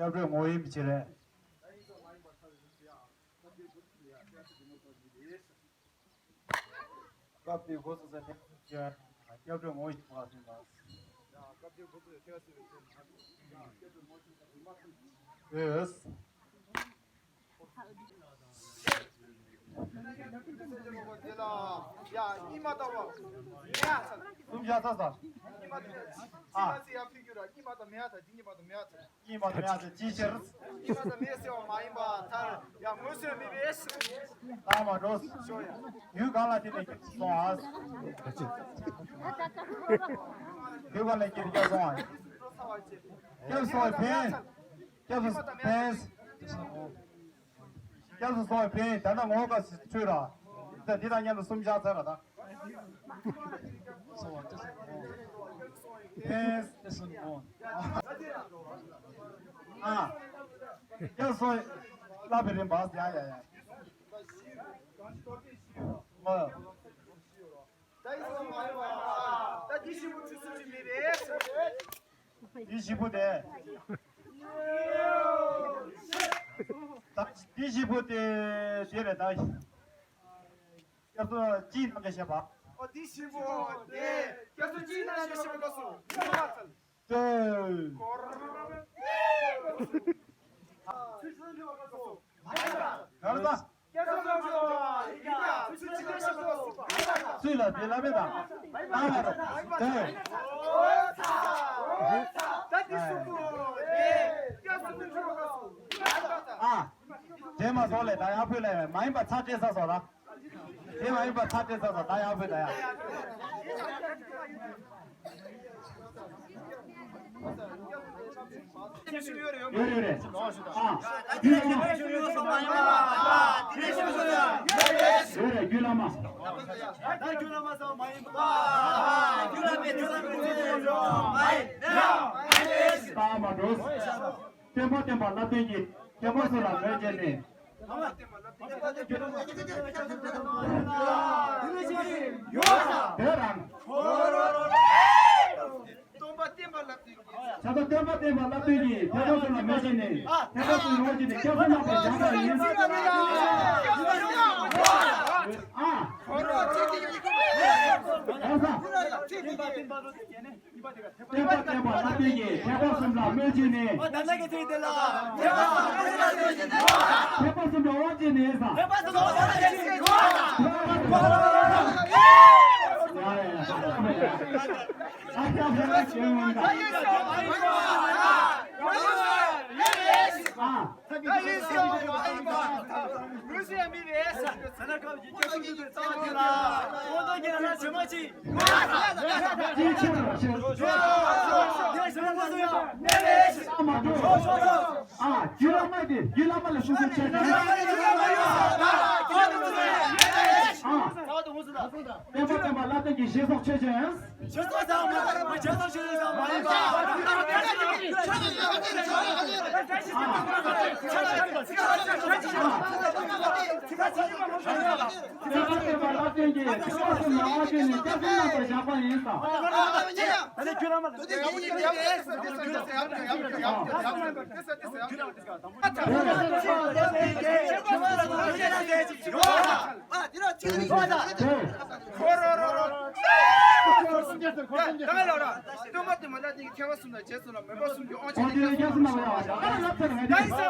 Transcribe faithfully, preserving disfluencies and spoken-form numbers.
སྐྱབས་འགྲོའི་ངོ་ཡིན་པའི་ཕྱིར། སྐབས་དེའི་འགོ་ཚུགས་ཚེ་ཐེག་ཆེན་སྐྱབས་འགྲོའི་ངོ་བོ་ཞིག་ཐོགས་ཟིན་པ། འོས། ཡ། གཉིས་མ་བཏང་བ། མེ་ཡ་ཚ། གསུམ་བཞག་ཚ་ཚ། གཉིས་མ་བཏང་། ཨ། གཅིག་མ་ཚེ་ཡ་ཕི་གུ་ར། གཉིས་མ་བཏང་མེ་ཡ་ཚ། གཅིག་གཉིས་མ་བཏང་མེ་ཡ་ཚ། གཉིས་མ་བཏང་མེ་ཡ་ཚ། ཅིའི་ཕྱིར། གཉིས་མ་བཏང་མེ་ཡ་ཚ་བ་མ་ཡིན་པ་ཐལ། ཡ་མངོན་སུམ་མེད་པས། ལྟ་མ་འགྲོ། ཤོ་ཡ། ཡུལ་གང་ལ་དེ་ནས་སྐྱེས་སོང་ཨ། ཡུལ་གང་ལ་སྐྱེས་སྐྱེས་སོང་ཨ། སྐྱབས་སུ་སོང་བའི་ཕན། སྐྱབས་སུ་ཕན། སྐྱབས་སུ་སོང་བའི་ཕན། ད་ལྟ་ངོ་བོ་ག་ཚོད་ར། ད་འདི་དང་མཉམ་དུ་གསུམ་བཞག་ཚར་ར་ད། ཕན། ཨ། སྐྱབས་སུ་སོང་བའི་བསླབ་པའི་རིམ་པ། ཡ་ཡ་ཡ། ཨ། ད་འདི་བཞི་པོ་ཆུ་ཚོད་ཅིག་མེད་པས། འདི་བཞི་པོ་དེ། ད་འདི་བཞི་པོ་དེ་དེ་རེད་ད། སྐྱབས་སུ་ཅིའི་རྣམ་གཞག་བཤད་པ། ཨོ་འདི་བཞི་པོ་དེ་སྐྱབས་སུ་ཅིའི་རྣམ་གཞག་བཤད་པ་སྐབས་སུ། ལྟོས། ག་རེ་ད། ཚུལ་ལ་དེ་ལ་མེད་དང་། ལྟ་བ་རོ། ལྟོས། ཨ། དེ་མ་སོང་ལས་ད་ཡག་ཕུལ་ལས་མ་ཡིན་པ་ཚ་སྤྲད་ས་སོང་ལ། དེ་མ་ཡིན་པ་ཚ་སྤྲད་ས་སོང་ད་ཡག་ཕུལ་ད་ཡག་ཡོད་རེད་ཡོད་རེད། ཨ། རྒྱུད་ལ་མ། ཡོད་རེད་རྒྱུད་ལ་མ། ལྟ་མ་འགྲོ། སྟོན་པ་སྟོན་པ་བསླབ་སྟོན་གྱི་སྟོན་པ་སུ་ལ་མོས་བྱས་ནས། དེ་རང་། སྟོན་པ་བསྟན་པ་བསླབ་སྟོན་གྱི། ད་ལྟ་སྟོན་པ་བསྟན་པ་བསླབ་སྟོན་གྱི་ཐེག་པ་གསུམ་ལ་མོས་བྱས་ནས་ཐེག་པ་གསུམ་ཡོངས་བྱས་ནས་སྐྱབས་སུ་བསྔགས་པའི་ཞབས་ལ་ཡིན། བསྟན་པ་བསྟན་པ་ལ་བརྟེན་གྱི་ཐེག་པ་གསུམ་ལ་སྨོད་བྱས་ནས། ཐེག་པ་གསུམ་ལ་དབང་བྱས་ནས་ས། ཐེག་པ་གསུམ་ལ་དབང་བྱས་ནས་ས། ཡ་ཡ་ཡ། ཨ་ཡ་ཕ་ཡ་ཞེས་འོང་ད། ཨ། ད་ཡིན་ཟེར་བ་མ་ཡིན་པ། ངོས་ཟིན་ཡ་མི་རེད། ས་ན་ཁམས་ཀྱི་སྐྱབས་གསུམ་དུ་རྩ་བ་དེ་ལ། ཁོང་ཚོ་གི་ལ་ན་བྱེ་མ་གཅིག་ཅིའི་ཕྱིར་ཞེས། ཡ་ཞེ་ན་ཁོང་ཚོ་ཡ། ཨ་མ་འགྲོ། ཨ་རྒྱུད་བླ་མ་དེ་རྒྱུད་བླ་མ་ལ་སུ་སུ་བྱས་ཏེ། ཨ། བསྟན་པ་བསྟན་པ་ལ་བརྟེན་གྱི་ཞེས་སོགས་ཆོས་ཅན། ཨ། དེ་ལ་ཅིག་རིག་པ་དང་། ཁོ་རོ་རོ་རོ། ད་ག་ལ་ར། སྟོན་པ་དེ་མ་ད་དེ་ཐེག་པ་གསུམ་དང་རྗེས་སུ་ལ་མོས་པ་གསུམ་གྱི་དབང་ཆེན་དེ་རྒྱལ་སྲས་ལ་ཡ་ཡ་ཡ།